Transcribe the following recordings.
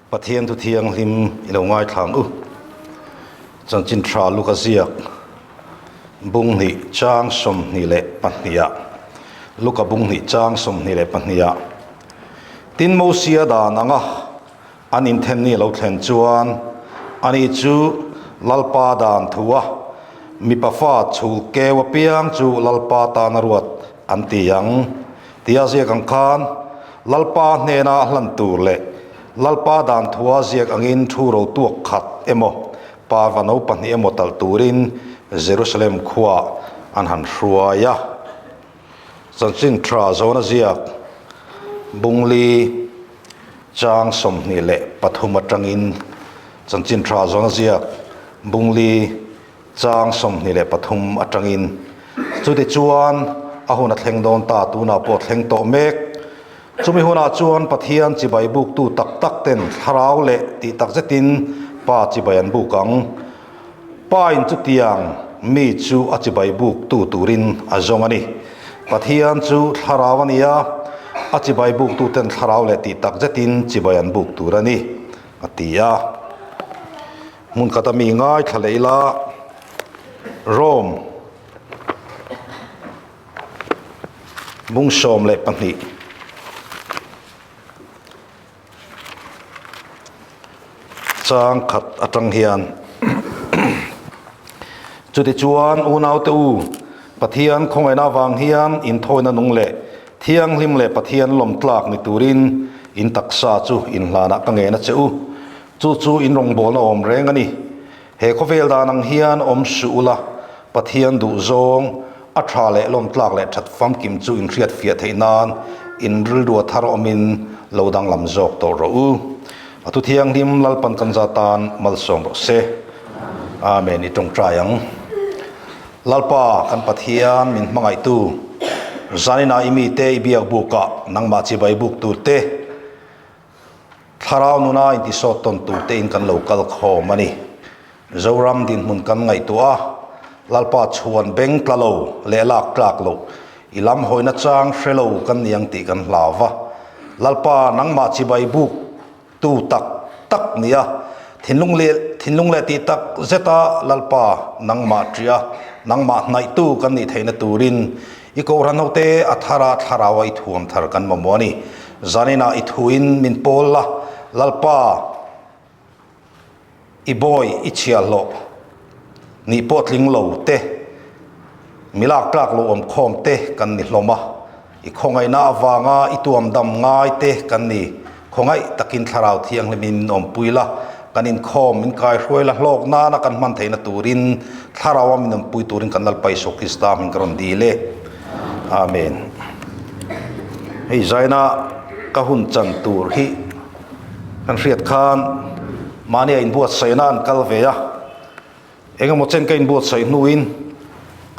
Pathian thu thianghlim i lo ngaithla ang u. Chanchin tha Luka ziak bung hnih chang 22ah Luka bung hnih chang 22ah Tin Mosia dan anga an inthen ni a lo thlen chuan ani chu Lalpa dan thu a, mipa fa chhul keu apiang chu Lalpa tana ruat an ti ang. Tia ziak ang khan Lalpa hnena hlan tur leh Lalpa dan thua ziak angin thu ro tuak khat emaw, parva no pahnih emaw talh turin Jerusalem khuaah an han hruai a. Chanchin tha zawna ziak Bungli chang 23 atangin Chanchin tha zawna ziak Bungli Chang 23 atangin chutichuan a hun a thleng dawn ta, tunah pawh a thleng tawh mek. Chumi hunah chuan Pathian chibai buktu tak tak ten thlarau leh tih tak zetin Pa chibai an buk ang. Pa in chutiang mi chu a chibai buktu turin a zawng a ni. Pathian chu thlarau a ni a, a chibai buktu ten thlarau leh tih tak zetin chibai an buk tur a ni, a ti a. Hmun khat a mi ngaithla leh ila Rome bung 12 chang khat atang hian chutichuan unaute u Pathian khawngaihna avang hian inthawina nung leh thianghlim leh Pathian lawmtlak ni turin in taksa chu inhlanah ka ngen a che u. Chu chu in rawngbawlna awm reng a ni. He khawvel dan ang hian awm suh ula, Pathian duh zawng, a tha leh lawmtlak leh that famkim chu in hriat fiah theih nan in rilru a thar awmin lo danglam zawk tawh rawh u. A thu thianghlim Lalpan kan za tan malsawm rawh se. Amen i tawngtai ang. Lalpa kan Pathian min hmangaihtu, zaninah i mite i biak bukah nangmah chibai buk tur te, Thlarau nuna intisawt tawn tur tein kan lo kal khawm a ni. Zoram dinhmun kan ngaihtuah a, Lalpa chhuan beng tla lo leh lak tlak loh, i lam hawina chang hre lo kan ni ang tih kan hlau va. Lalpa nangmah chibai buk tu tak tak ni a, thinlung leh thinlung leh tih tak zeta Lalpa nangmah ṭih a, nangmah hnaihtu kan nih theihna turin I kohhran hote a thara thlarau a i thuam thar kan mamawh a ni. Zaninah i thuin min pawl la, Lalpa, i bawi i chhiahhlawh nih pawh tling lo te, mi lak tlak lo awm khawm te kan ni hlawm a. I khawngaihna avanga i tuam dam ngai te kan ni. Khawngaih takin thlarau thianghlimin min awmpui la, kan inkhawm min kaihruai la hlawk nana kan hman theihna turin thlaraua min awmpui turin kan Lalpa Isua Krista hming ka rawn dil e. Amen. Hei zaina ka hun chan tur hi kan hriat khan mahni a inbuatsaihna an kal ve a, engemaw chen ka inbuatsaih hnuin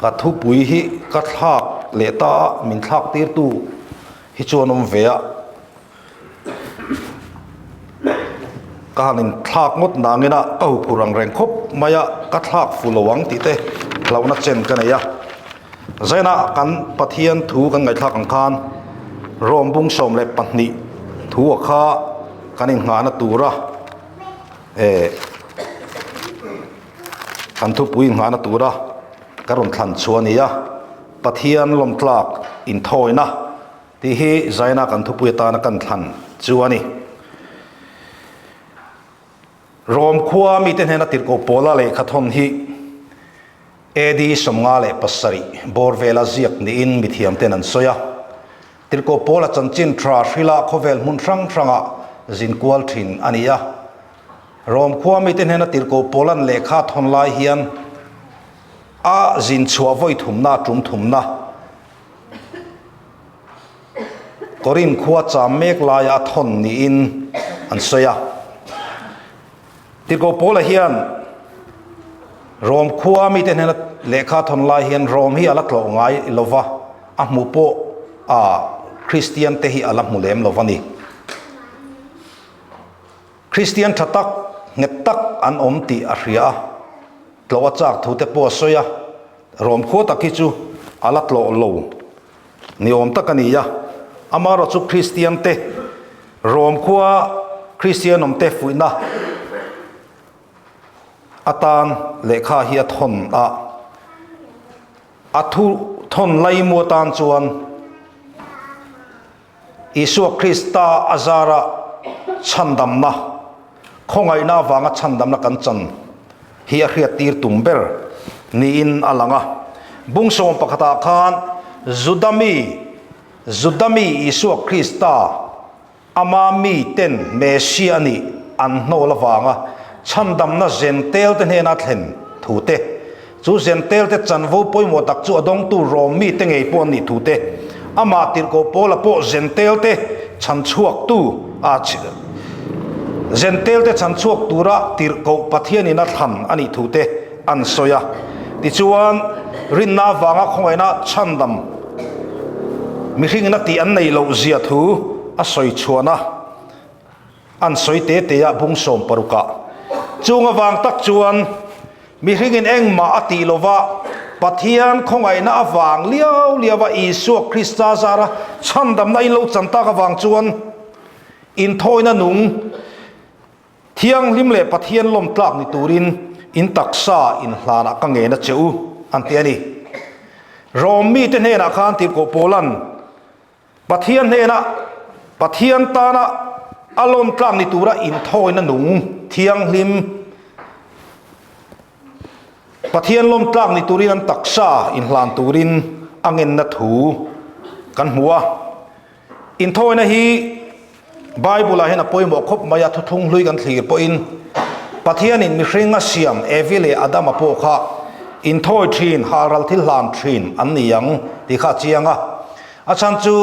ka thupui hi ka thlak leh ta a, min thlak tirtu hi chuan awm ve a. Ka han inthlak ngawt nangin a ka huphur ang reng khawp mai a, ka thlak fu lo ang tih te hlauhna chen ka nei a. Zainah kan Pathian thu kan ngaihthlak ang khan Rom bung 12 thu a kha kan innghahna tura eh kan thupui innghahna tura ka rawn thlan chhuah a ni a, Pathian lawmtlak inthawina. Tih hi Zaina kan thupui atana kan thlan chu a ni. Rom khua mite hnena tirhkoh Paula lehkha thawn hi AD 57 bawr vela ziak niin mithiamten an sawi a. Tirhkoh Paula chanchin tha hrila khawvel hmun hrang hranga zin kual thin a ni a. Rom khua mite hnena tirhkoh Paula'n lehkha thawn lai hian a zin chhuah vawi thumna tum thumna Korin khua cham mek laia a thawn niin an sawi a. Tirhkoh Paula hian Rom khua mite hnena lehkha thawn lai hian Rom hi a la tlawh ngai lo va, a hmuh pawh a Kristian te hi a la hmu lem lo va ni. Kristian tha tak, nghet tak an awm tih a hria a, tlawh a chak thu te pawh a sawi a. Rom khua tak hi chu a la tlawh lo ni awm tak a ni a, amaherawhchu Kristian te Rom khua Kristian awmte fuihna atan lehkha hi a thawn a, a thu thawn laimu atan chuan Isua Krista a zara chhandamna, khawngaihna avanga chhandamna kan chan hi a hriattir tum ber niin a lang a. Bung sawm pakhatah khan Juda mi, Juda mi Isua Krista ama miten Messia a nih an hnawl avanga chhandamna zentel te hnena thlen thu te, Chu Zentelte chanvo pawimawh tak chu a dawngtu Rom mite ngei pawh an nih thu te, amah tirhkoh Paula pawh Zentelte chhan chhuaktu a Zentelte chhan chhuak tura tirhkoh Pathianin a thlan a nih thu te an sawi a. Tichuan, rinna avanga khawngaihna chhandam mihringin a tih an nei loh zia thu a sawi chhuan a. An sawi te te a bung sawm parukah. Chung avang tak chuan mihringin engmah a tih lova Pathian khawngaihna avang liau liau a Isua Krista zara chhandamna in lo chan tak avang chuan inthawina nung thianghlim leh Pathian lawm tlak ni turin in taksa inhlanah ka ngen a che u an ti a ni. Rom mite hnenah khan Tirhkoh Paula'n Pathian hnena Pathian tana a lawm tlak ni tura inthawina nung thianghlim, Pathian lawm tlak ni turin an taksa inhlan turin a ngenna thu kan hmu a. Inthawina hi Bible-ah hian a pawimawh khawp mai a, thuthlung hlui kan thlir pawhin Pathianin mihring a siam Evi leh Adama pawh kha inthawi thin, halral thil hlan thin an ni ang tih kha a chiang a. A chhan chu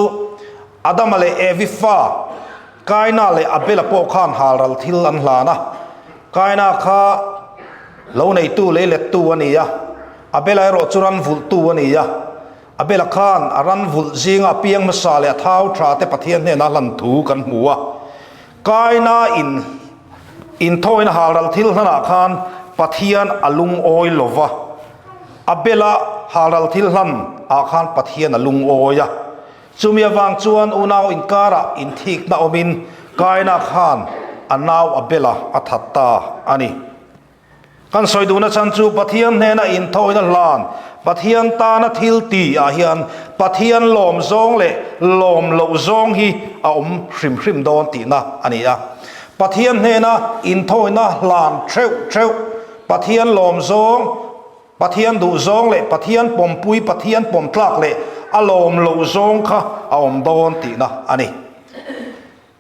Adama leh Evi fa Kaina leh Abela pawh khan halral thil an hlan a. Kaina kha lo neitu lei lettu a ni a, Abela erawh chu ran vulhtu a ni a. Abela khan a ran vulh zinga a piang hmasa leh a thau tha te Pathian hnenah hlan thu kan hmu a. Kaina in inthawina halral thil hlanah khan Pathian a lungawi lo va, Abela halral thil hlan ah khan Pathian a lungawi a. Chumi avang chuan unau inkarah inthikna awmin Kaina khan a nau Abela a that ta a ni. Kan sawi duhna chhan chu Pathian hnena inthawina hlan, Pathian tana thil ti ah hian Pathian lawm zawng leh lawm loh zawng hi a awm hrim hrim dawn tihna a ni a. Pathian hnena inthawina hlan theuh theuh, Pathian lawm zawng, Pathian duh zawng leh Pathian pawmpui, Pathian pawm tlak leh a lawm loh zawng kha a awm dawn tihna a ni.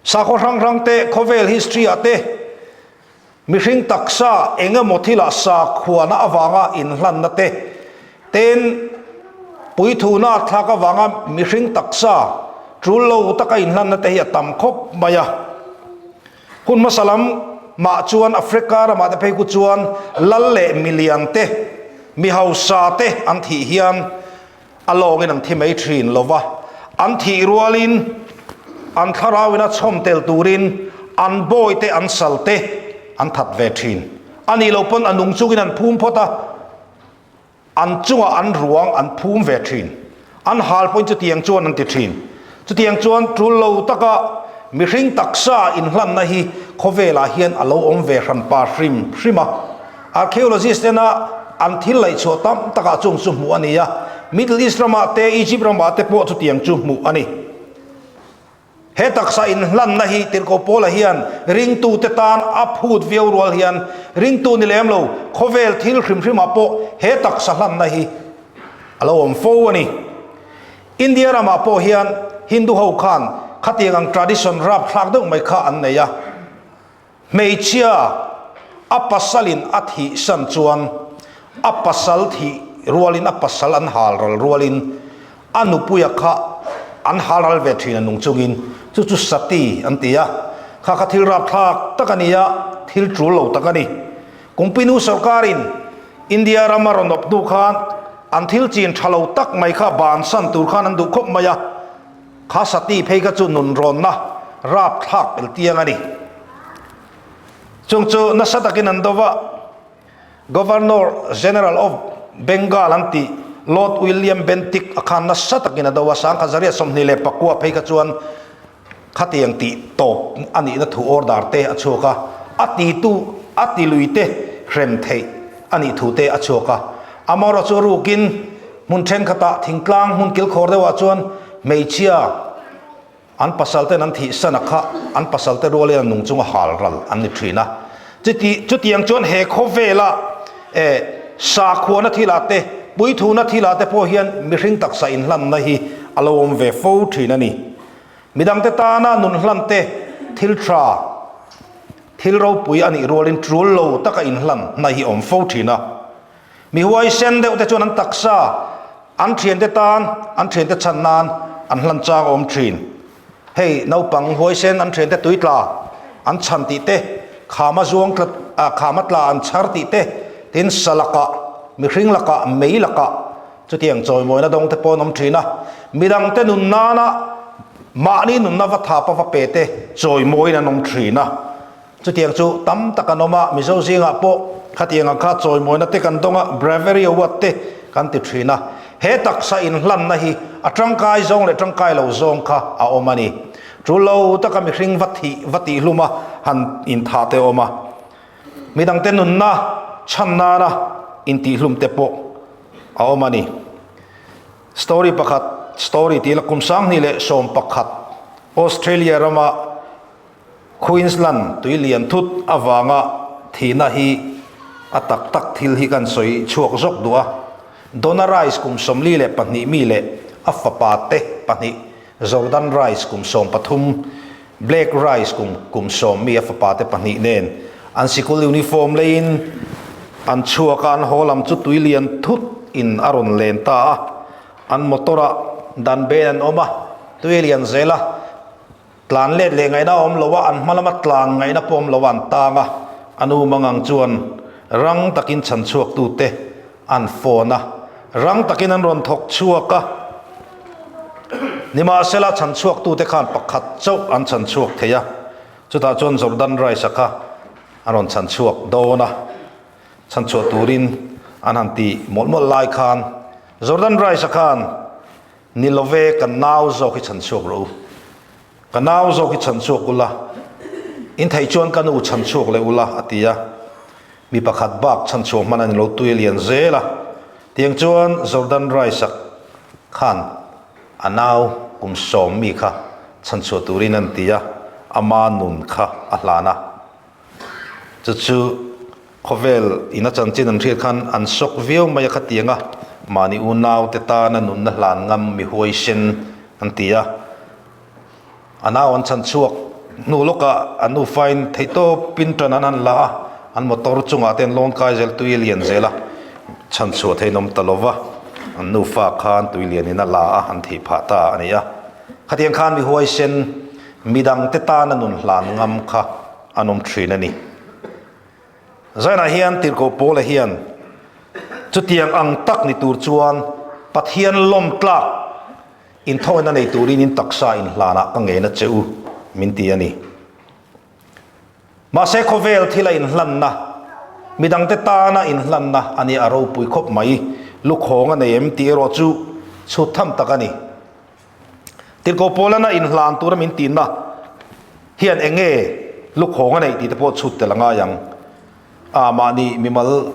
Sakhaw hrang hrang te, khawvel history ah te, Mihring taksa eng emaw thilah sakhuana avanga inhlanna te, ten puithuna thlak avanga mihring taksa tul lo taka inhlanna te hi a tam khawp mai a. Hun hmasa lam mah chuan Africa ramah te phei khu chuan lal leh milian te, mi hausa te an thih hian A lawngin an thi mai thin lo va, an thih rualin an thlarauin a chhawm tel turin an bawite an salte an that ve thin. A nih loh pawn a nung chungin an phum phawt a, an chungah an ruang an phum ve thin. An hal pawhin chutiang chuan an ti thin. Chutiang chuan tul lo taka mihring taksa inhlanna hi khawvelah hian a lo awm ve hran pa hrim hrim a. Archaeologist tena an thil laihchhuah tam takah chung chu hmuh a ni a, Middle East ramah te, Egypt ramah te pawh chutiang chu hmuh a ni. He taksa inhlanna hi Tirhkoh Paula hian ringtute tan a phut viau rual hian ringtu ni lem lo khawvel thil hrim hrimah pawh he taksa hlanna hi a lo awm fo a ni. India ramah pawh hian Hindu ho khan khatiang ang tradition rapthlak deuh mai kha an nei a, hmeichhia a pasalin a thih san chuan a pasal thih rualin a pasal an hal ral rualin a nupuia kha an hal ral ve thin a nung chungin chu chu sati an ti a, kha kha thil rapthlak tak a ni a, thil tul lo tak a ni. Kumpinu sorkarin India rama rawn awp hnu khan an thil chin tha lo tak mai kha bansan tur khan an duh khawp mai a, kha sati phei kha chu nunrawnna rapthlak pel tiang a ni. Chung chu nasa takin an do va, Governor General of Bengal an tih Lord William Bentinck a khan nasa takin a do a, 1924 phei kha chuan. Khatiang tih tawp a nihna thu order te a chhuak a, a titu a tilui te hrem theih a nih thu te a chhuak a. Amaherawhchu a rukin hmun thenkhatah thingtlang hmun kilkhawr deuhah chuan hmeichhia an pasal ten an thihsan a kha an pasal te rualin a nung chunga hal ral an ni thin a. Chuti chutiang chuan he khawvela eh sakhuana thilah te puithuna thilah te pawh hian mihring taksa inhlanna hi a lo awm ve fo thin a ni. Midangte tana nun hlan te thil tha, thil ropui a nih rualin tul lo taka inhlan hna hi awm fo thin a. Mi huaisen deuh te chuan an taksa, an thiante tan, an thiante chhan nan an hlan chang a awm thin. Hei naupang huaisen an thiante tui tla an chhan tih te, khama zuang tla, khama tla an chhar tih te, tin sa lakah, mihring lakah, mei lakah, Chutiang chawimawina dawng te pawh an awm thin a, midangte nun nana mahni nunna va thapa va pe te chawimawiin an awm thin a. Chutiang chu tam tak an awm a, Mizo zingah pawh khatiang ang kha chawimawina te kan dawng a, Bravery Award te kan ti thin a. He taksa inhlanna hi a tangkai zawng leh tangkai lo zawng kha a awm a ni. Tul lo taka mihring va thih va tihhluma han inthah te a awm a. Midangte nunna chhan nana intihhlum te pawh a awm a ni. Story pakhat, story tih la kum 2011 Australia rama Queensland tui lian thut avanga thihna hi a tak tak thil hi kan sawi chhuak zawk duh a. Donna Rice kum 42 mi leh a fapa te pahnih Jordan Rice kum 13, Blake Rice kum kum 10 mi a fapa te pahnih nen an sikul uniform leiin an chhuak a, an haw lam chu tui lian thut in a rawn len ta a, an motor ah dan ben an awm a, tui a lian zel a, tlan let leh ngaihna a awm lo a, an hma lama tlan ngaihna pawh awm lo a an tang a, a nu mangang chuan rang takin chhan chhuak tu te an phone a, rang takin an rawn thawk chhuak a. Nimahsela chhan chhuaktute khan pakhat chauh an chhan chhuak thei a, chutah chuan Jordan Rice-a kha a rawn chhan chhuak dawn a, chhan chhuah turin an han ti mawlh mawlh lai khan Jordan Rice-a khan, Ni love, ka nau zawk hi chhan chhuak rawh u. Ka nau zawk hi chhan chhuak ula, in theih chuan ka nu chhan chhuak leh ula, a ti a. Mi pakhat bak chhan chhuak hman a ni lo, tui a lian zel a. Tiang chuan Jordan Rice-a khan a nau kum sawm mi kha chhan chhuah turin an ti a, ama nun kha a hlan a. Chu chu khawvel ina chanchin an hriat khan an sawk viau mai a khatiang a, mahni unaute tana nunna hlan ngam mi huaisen an ti a. A nau an chhan chhuak hnu lawkah an nufain theihtawpin tan an han la a, an motor chungah te an lawn kai zel tui a lian zel a, chhan chhuah theihin awm ta lo va, an nufa khan tui lianin a la a, an thih phah ta a ni a. Khatiang khan mi huaisen midangte tana nun hlan ngam kha an awm thin a ni. Zainah hian Tirhkoh Paula hian chutiang ang tak ni tur chuan Pathian lawm tlak Inthawina nei turin in taksa inhlanah ka ngen a che u, min ti a ni. Mahse khawvel thila inhlanna, midangte tana inhlanna a nia a ropui khawp mai, lukhawng a nei em tih erawh chu chhut tham tak a ni. Tirhkoh Paulana inhlan tura min tihna hian eng nge lukhawng a neih tih te pawh chhut tel a ngai ang. A mahni mimal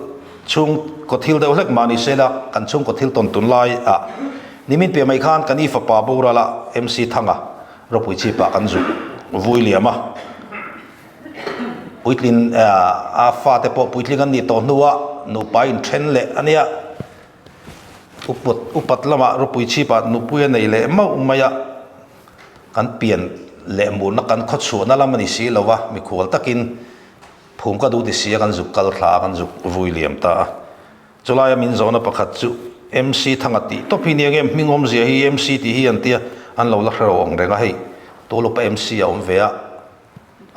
chhungkaw thil deuh hlek mahni sela kan chhungkaw thil tawn tun lai ah nimin piah mai khan kan i fapa boral a MC Thanga ropui chip ah kan zuk vui liam a puitlin a fate pawh puitling an nih tawh hnu ah nupa in then leh ania upat upat lamah ropui chip ah nupui a nei leh mauh mai a kan pian leh murna kan khawchhuahna lam a ni si lo va mikhual takin Phum ka duh ti si a kan zuk kal thla a kan zuk vui liam ta a. Chulaia min zawhna pakhat chu MC Thanga tih tawp hi nia nge hming awmzia hi MC tih hi an tia an lo la hre lo ang reng a hei Tulupa MC a awm ve a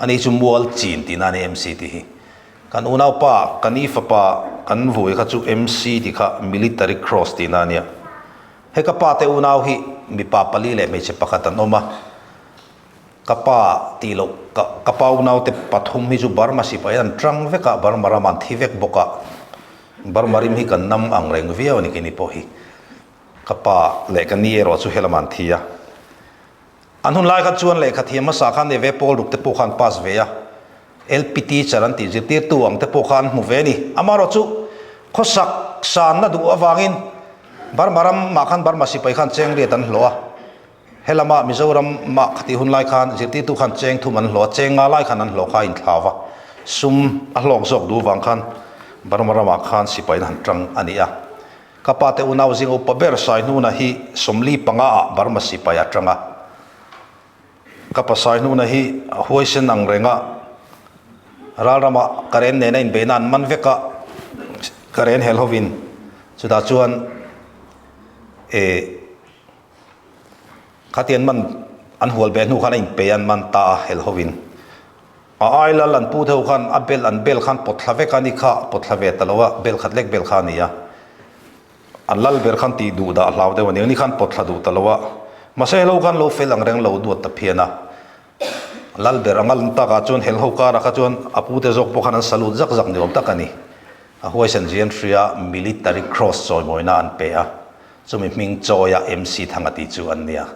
ani chu mual chin tihna a ni MC tih hi. Kan unaupa kan i fapa kan vui kha chu MC tih kha Military Cross tihna a nia. Hei ka pa te unau hi mipa pali leh hmeichhe pakhat an awm a. Ka pa tih loh ka ka pa unaute pathum hi chu Burma sipai an tang vek a, Burma ram an thi vek bawk a, Burma rim hi kan nam ang reng viau a ni keini pawh hi. Ka pa leh ka ni erawh chu helam an thi a. An hun lai kha chuan lehkha thiam hmasa khan nei ve pawl ruk te pawh khan pass ve a, LP teacher an tih zirtirtu ang te pawh kha an hmu ve a ni. Amaherawhchu khawsak sanna duh avangin Burma ram ah khan Burma sipai khan cheng riat an hlawh a, Helama Mizoram mah khatih hun lai khan zirtirtu khan cheng thum an hlawh a, cheng nga lai khan an hlawh kha a inthlau a, sum a hlawk zawk duh vang khan Burma ramah khan sipaina han tang a ni a. Ka pa te unau zing upa ber Saihnuna hi 45 ah Burma sipai a tang a. Ka pa Saihnuna hi a huaisen ang reng a, ral ramah Karen nena inbeihna an man vek a, Karen hel hovin chutah chuan eh, Khatian man an hual ve hnu khan a inpe an man ta a hel hovin. A ai lal an pu deuh khan a bel an bel khan pawt thla vek a ni kha pawt thla ve ta lo a, bel khat lek bel kha a ni a. An lal ber khan tih duh dah hlau deuh a ni, ni khan pawt thla duh ta lo a. Mahse helo khan lo fel ang reng lo duat ta phian a. Lal ber anga lan takah chuan hel ho karah kha chuan a pute zawk pawh khan an salute zak zak ni awm tak a ni. A huaisen zian hria military cross chawimawina an pe a. Chumi hming chawia MC Thanga tih chu an nia,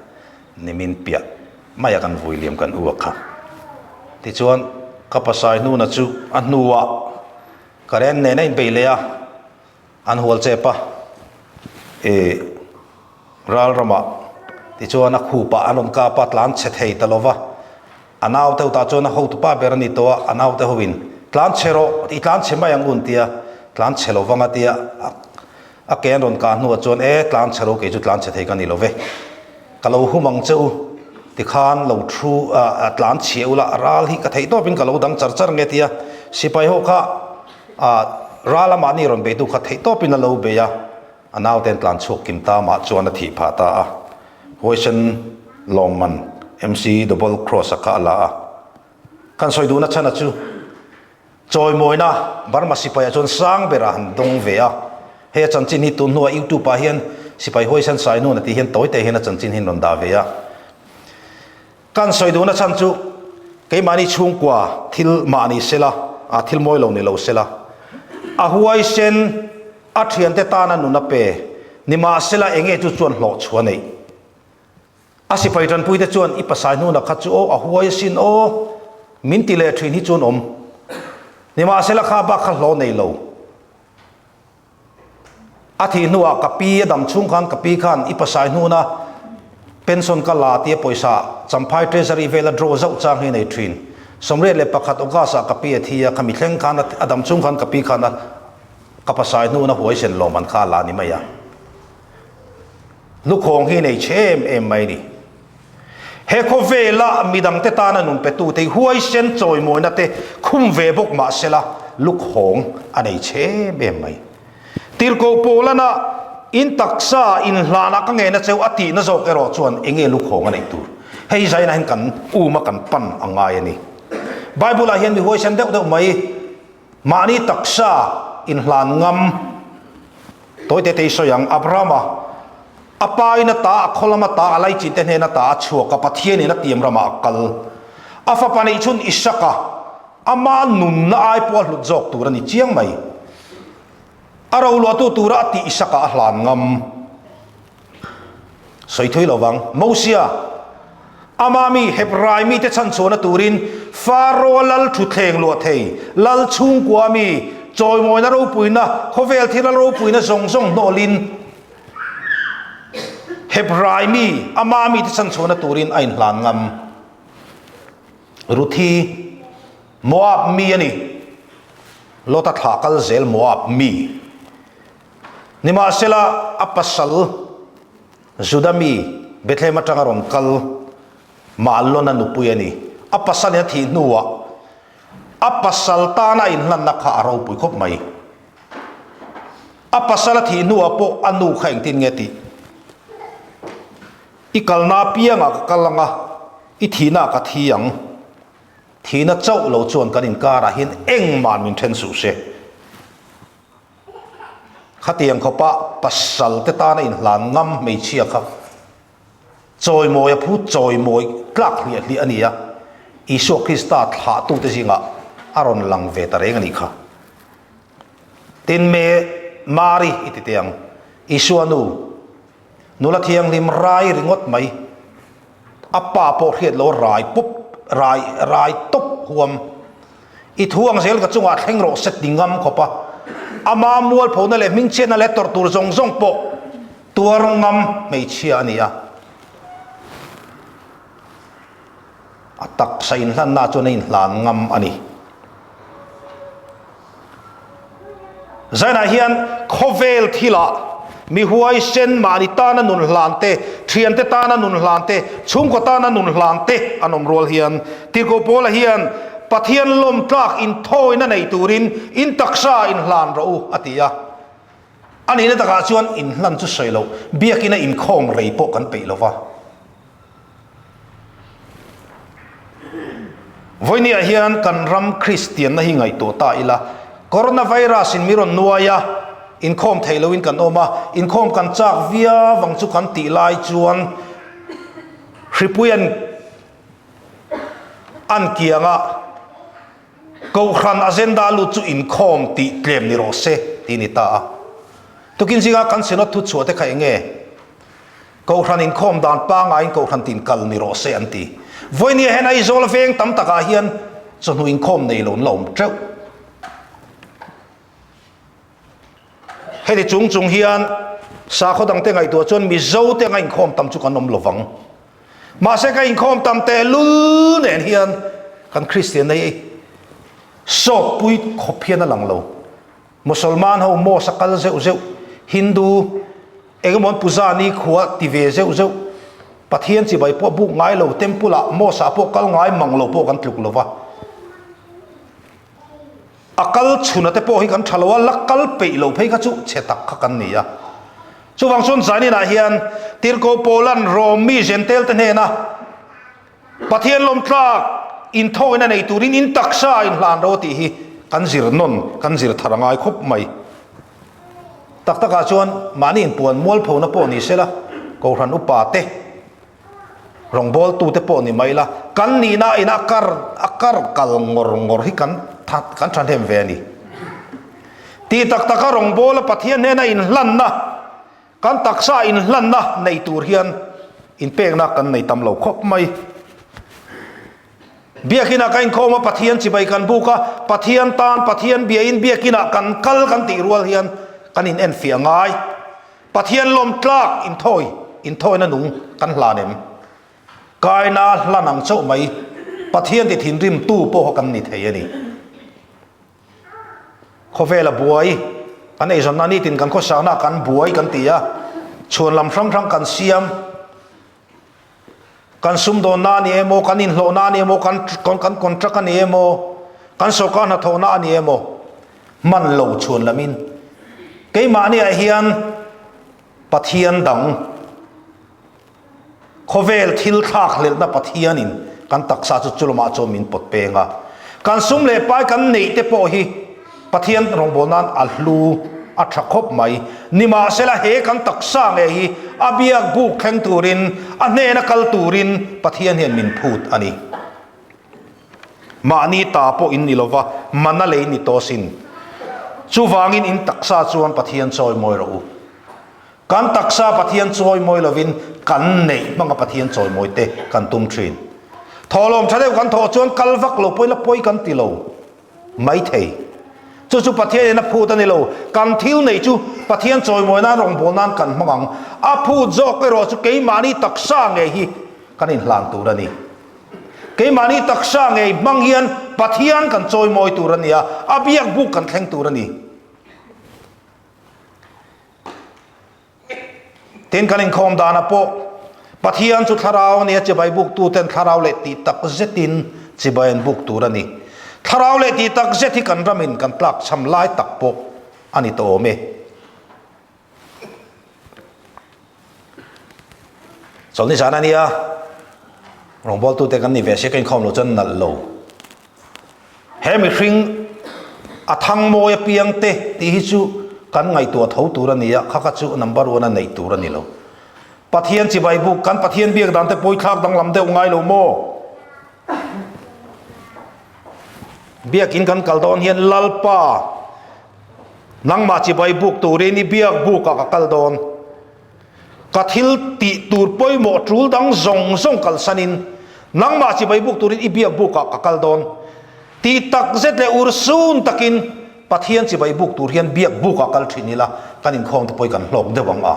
nimin piah maia kan vui liam kan u a kha. Tichuan, ka pasai hnuna chu a hnuah Karen nen a inbei leh a, an hual chep a, e ral ramah tichuan a khupah an rawn kap a, tlan chhe thei ta lo va, a naute ho tah chuan a hotupa ber a ni tawh a, a naute hoin tlan chhe rawh, i tlan chhe mai ang u an ti a, tlan chhe lo vang a tia, A ke an rawn kah hnuah chuan, E, tlan chhe ro, kei chu tlan chhe thei ka ni lo ve. Ka lo hum ang che u, tikhan lo thu, a tlan chhia ula, ral hi ka theih tawpin ka lo dang char char nge tia sipai ho kha ral amahni rawn beitu kha theih tawpin a lo bei a, a naute an tlan chhuak kim ta mah chuan a thih phah ta a. Huaisen lawmman MC Double Cross-a kha a la a. Kan sawi duhna chhana chu. Chawimawina Burma sipai ah chuan sang berah han dawng ve a, hei a chanchin hi tun hnuah YouTube ah hian sipai huaisan sai hnun a tih hian tawi te hian a chanchin hi an rawn dah ve a. Kan sawi duhna chhan chu keimahni chhungkua thil mah ni sela, a thil mawi lo ni lo sela, a huaisen a thiante tana nun a pe nimahsela enge chu chuan hlawhchhuah neih. A sipai tanpuite chuan i pasai hnuna kha chu aw a huai asin aw, min ti leh thin hi chuan awm. Nimahsela kha bak kha hlaw nei lo. A thih hnuah ka pi a dam chhung khan ka pi khan i pasai hnuna pension ka la tia pawisa Champhai Treasury vela draw zauh chang hi nei thin. 31 August ah ka pi a thi a, khami thleng khan a dam chhung khan ka pi khan a ka pasai hnuna huaisen lawm an kha a la ni mai a. Lukhawng hi nei chhe em em mai ni. He khawvela midangte tana nun petute hi huaisen chawimawina te khum ve bawk mah sela lukhawng a nei chhe em em mai. Tirhkoh Paulana in taksa inhlana ka ngena cheu a tihna zawk erawh chuan enge lukhawng a neih tur? Hei zainah hian kan uma kan pan a ngai a ni. Bible-ah hian mi huaisen deuh deuh mai mahni taksa inhlan ngam Tawi te te i sawi ang, Abrahama, a pa in a ta, a khaw lama ta, a laichin te hnena ta a chhuak a, Pathian in a tiam ramah a kal. A fapa neih chhun Isaka, ama nunna ai pawh a hlut zawk tur a ni chiang mai. A roluahtu tura a tih Isaka a hlan ngam. Sawi thui lo vang. Mosia, ama mi Hebrai mite chhanchhuahna turin Faro lal thutthleng luah thei, lal chhungkua mi, chawimawina ropuina, khawvel thil ropuina zawng zawng hnawlin Hebrai mi, ama mite chhanchhuahna turin a inhlan ngam. Ruthi, Moab mi a ni. Lota thlah kal zel Moab mi. Nimahsela, a pasal Juda mi Bethlehem atanga rawn kal Mahlona nupui a ni. A pasalin a thih hnuah a pasal tana a inhlanna kha a ropui khawp mai. A pasal a thih hnuah pawh a nu kha engtin nge tih? I kalna apiangah ka kal anga, i thihnaah ka thi ang. Thihna chauh lo chuan kan inkarah hian engmah min then suh se. Khatiang khawpa pasal te tana inhlan ngam hmeichhia kha chawimawi a phu chawimawi tlak hliah hliah a ni a, Isua Krista thlahtute zingah a rawn lang ve ta reng a nih kha. Tin, me Mari i ti teh ang, Isua nu, nula thianghlim rai ringawt mai. A pa pawh hriat lo rai pawp rai rai tawp huam. I thu ang zel ka chungah thleng rawh se ti ngam khawp a. Ama mualphona leh hmingchhiatna leh tawrh tur zawng zawng pawh tuar ngam hmeichhia a ni a. A taksa inhlanna chuan a inhlan ngam a ni. Zainah hian khawvel thilah mi huaisen mahni tana nun hlan te, thiante tana nun hlan te, chhungkaw tana nun hlan te an awm rual hian Tirhkoh Paula hian Pathian lawm tlak inthawina nei turin in taksa inhlan rawh u a ti a. A nihna takah chuan inhlan chu sawi loh, biakina inkhawm rei pawh kan peih lo va. Vawinia hian kan ram Kristianna hi ngaihtuah ta ila, Coronavirus in mi rawn nuai a, inkhawm theih loin kan awm a, inkhawm kan chak viau ang chu kan tih lai chuan hripui an an kiang a, Kohhran agenda lut chu inkhawm tih tlem ni rawh se tih a ni ta a. Tukin zinga kan Synod thuchhuah te kha eng nge? Kohhran inkhawm dan pangaiin Kohhran tin kal ni rawh se an ti. Vawinia hian Aizawl veng tam takah hian chawhnu inkhawm nei lo an la awm teuh. Heti chung chung hian sakhaw dangte ngaihtuah chuan Mizo te anga inkhawm tam chu kan awm lovang. Mahse ka inkhawm tam tehlul nen hian kan Kristianna hi sawtpui khawp hian a lang lo. Musalman ho mosque a kal zeuh zeuh, Hindu engemaw an puja ni khua ti ve zeuh zeuh, Pathian chibai pawh buk ngai lo, temple ah mosque ah pawh kal ngai mang lo pawh kan tluk lo va. A kal chhuna te pawh hi kan tha lo a, la kal peih lo phei kha chu chhe tak kha kan ni a. Chuvang chuan zanin ah hian Tirhkoh Paula'n Rom mi Jentail te hnena Pathian lawmtlak inthawina nei turin in taksa inhlan ro tih hi kan zir nawn, kan zir thar a ngai khawp mai. Tak takah chuan mahni inpuan mualphona pawh ni sela, Kohhran upa te, rawngbawltute pawh ni mai la, kan nihna ina a kar a kar kal ngawr ngawr hi kan kan thahnem ve a ni. Tih tak taka rawngbawla Pathian hnena inhlanna, Kan taksa inhlanna nei tur hian inpekna kan nei tam lo khawp mai. Biakinah ka inkhawm a, Pathian chibai kan buk a, Pathian tan Pathian biain biakinah kan kal kan tih rual hian kan in enfiah ngai. Pathian lawm tlak inthawi, inthawina nung kan hlan em? Kaina hlan ang chauh mai, Pathian ti thinrim tu pawh kan ni thei a ni. Khawvela buai kan eizawnna nitin kan khawsakna kan buai kan ti a, chhuan lam hrang hrang kan siam, kan sumdawnna a ni emaw, kan inhlawhna a ni emaw, kan kan contract a ni emaw, kan sawrkar hnathawhna a ni emaw, hman lo chhuan lamin keimahniah hian Pathian dang, Khawvel thil thlak hlelhna Pathianin kan taksa chu chulamah chuan min pawt peng a. Kan sum leh pai kan neih te pawh hi Pathian rawngbâwl nan a hlu a tha khawp mai. Nimahsela he kan taksa ngei hi a biak buk thleng turin, a hnena kal turin Pathian hian min phut a ni. Mahni ta pawh in ni lova, mana lei ni tawh asin. Chuvangin in taksa chuan Pathian chawimawi rawh u. Kan taksa Pathian chawimawi lovin kan neih hmanga Pathian chawimawi te kan tum thin. Thawhlawm tha deuh kan thawh chuan kal vak lo pawhin a pawi kan ti lo mai thei. Chu chu Pathian in a phut a ni lo. Kan thil neih chu Pathian chawimawi nan rawngbâwl nan kan hmang ang. A phut zawk erawh chu keimahni taksa ngei hi kan inhlan tur a ni. Keimahni taksa ngei hmang hian Pathian kan chawimawi tur a ni a, a biak buk kan thleng tur a ni. Tin kan inkhawm danah pawh Pathian chu thlarau a ni a, chibai buktu ten thlarau leh tih tak zetin chibai an buk tur a ni. Thlarau leh tih tak zet hi kan ramin kan tlakchham lai tak pawh a ni tawh awm e. Chawlhni zan a nia, rawngbawltute kan ni ve sia ka inkhawm loh chuan nalh lo. He mihring a thang mawi apiang te tih hi chu kan ngaihtuah tho tur a ni a, kha kha chu number one a neih tur a ni lo. Pathian chibai buk, kan Pathian biak dan te pawithlak danglam deuh ngai lo maw? Biakin kan kal dawn hian Lalpa nangmah chibai buk turin i biak bukah ka kal dawn. Ka thil tih tur pawimawh tul dang zawng zawng kalsanin nangmah chibai buk turin i biak bukah ka kal dawn. Tih tak zet leh urhsun takin Pathian chibai buk tur hian biak bukah kal thin ila kan inkhawm te pawh hi kan hlawk deuh ang a.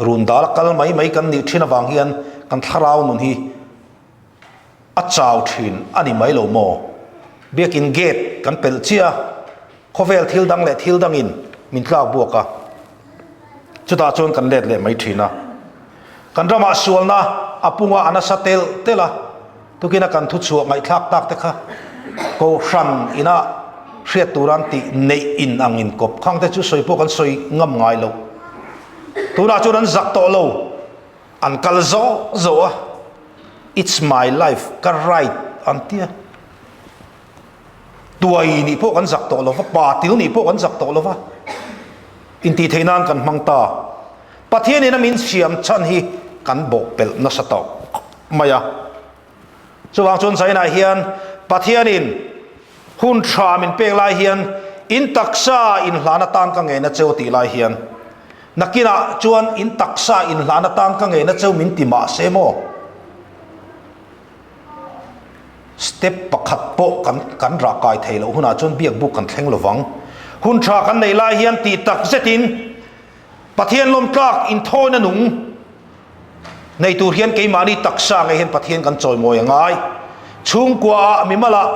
Run dal a kal mai mai kan nih thin avang hian kan thlarau nun hi a chau thin a ni mai lo maw? Biakin gate kan pelh chiah a, khawvel thil dang leh thil dangin min tlak buak a, chutah chuan kan let leh mai thin a. Kan ramah sualna a punga a nasa tel tel a, tukina kan thuchhuah ngaihthlak tak te kha Kohhran ina hriat tur an tih neih in ang in kawp khang te chu sawi pawh kan sawi ngam ngai lo. Tunah chuan an zak tawh lo. An kal zawh zawh a, It's my life, ka right an ti a. Tuai nih pawh kan zak tawh lo va, pa til nih pawh kan zak tawh lo va, intihtheih nan kan hmang ta. Pathianin a min siam chhan hi kan bawhpelh nasa tawh mai a. Chuvang chuan Zainah hian Pathianin hun tha min pek lai hian in taksa inhlan atan ka ngeina cheu tih lai hian nakinah chuan in taksa inhlan atan ka ngeina cheu min ti mah se maw? Step pakhat pawh kan kan rah kai thei loh hunah chuan biak buk kan thleng lovang. Hun tha kan neih lai hian tih tak zetin Pathian lawmtlak inthawina nung nei tur hian keimahni taksa ngei hian Pathian kan chawimawi a ngai. Chhungkua ah mimal ah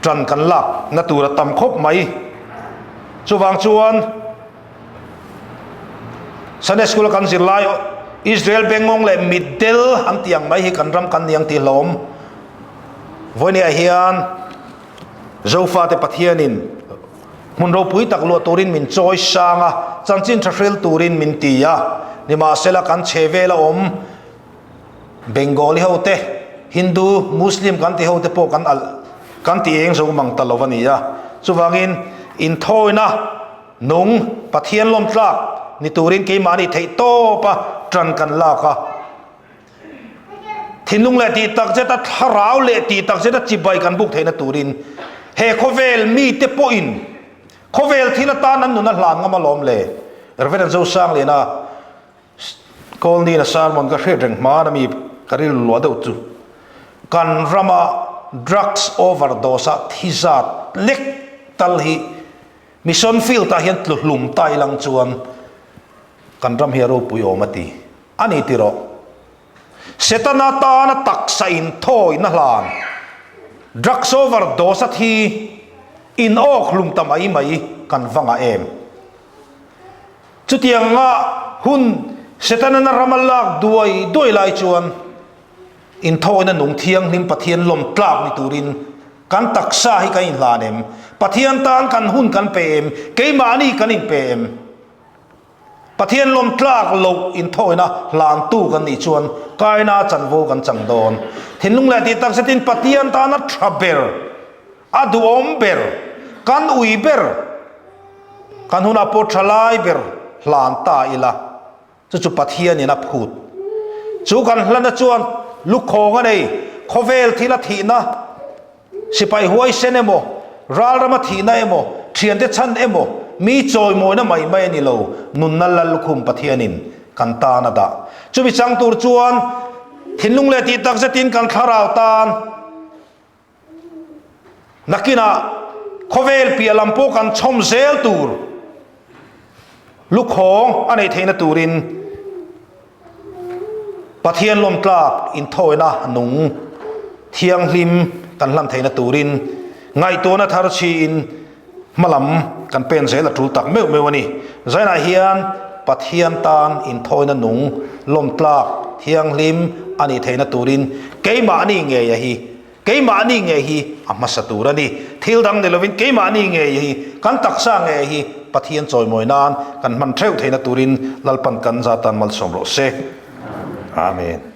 tan kan lak na tur a tam khawp mai. Chuvang chuan Sunday School a kan zir lai Israel bengngawng leh mitdel an tih ang mai hi kan ram kan ni ang tih hlawm. Vawinia hian Zofate Pathianin Hmun ropui tak luah turin min chawi sang a, chanchin tha hril turin min ti a. Nimahsela kan chhe vel a awm Bengali ho te, Hindu, Muslim kan ti ho te pawh kan alh kan ti eng zo mang ta lo a ni a. Chuvangin inthawina nung Pathian lawmtlak ni turin keimahni theih tawp a tan kan lak a. Thinlung leh tih tak zeta thlarau leh tih tak zeta chibai kan buk theihna turin he khawvel mite pawhin khawvel thil atan an nun a hlan ngam alawm le. Reverend Zosangliana Kawlnina sermon ka hriat reng hma ami ka rilru luah deuh chu kan rama drugs overdose a thi zat lek tal hi mission field ah hian tlu hlum ta ilang chuan kan ram hi a ropui awm a ti. A ni ti rawh. Setana tana taksa in thawina hlan, drugs over dose a thi in awk hlum ta mai mai kan va ngah em? Chutiang nga hun Setana ram a lak duai duai lai chuan inthawina nung thianghlim Pathian lawm tlak ni turin kan taksa hi kan inhlan em? Pathian tan kan hun kan pe em? Keimahni kan inpe em? Pathian lawm tlak loh inthawina hlantu kan nih chuan kaina chanvo kan chang dawn. Thinlung leh tih tak zetin Pathian tana tha ber, a duhawm ber, kan ui ber, kan hunah pawh tha lai ber hlan ta ila, chu chu Pathianin a phut. Chu kan hlana chuan lukhawng a nei, khawvel thil a thihna, Sipai huaisen emaw, ralrama thihna emaw, thiante chhan emaw, mi chawimawina mai mai a ni lo, nunna Lallukhum Pathianin kan tan a dah. Chumi chang tur chuan thinlung leh tih tak zetin kan thlarau tan nakinah khawvel piah lam pawh kan chhawm zel tur lukhawng a neih theihna turin Pathian lawmtlak inthawina nung thianghlim kan hlan theihna turin ngaihtuahna thar chhiin hmalam kan pen zel a tul tak meuh meuh a ni. Zainah hian Pathian tan inthawina nung lawmtlak thianghlim a nih theihna turin keimahni ngeia hi Keimahni ngei hi a hmasa tur a ni. Thil dang ni lovin keimahni ngei hi, kan taksa ngei hi Pathian chawimawi nan kan hman theuh theihna turin Lalpan kan zatan malsawm rawh se. Amen.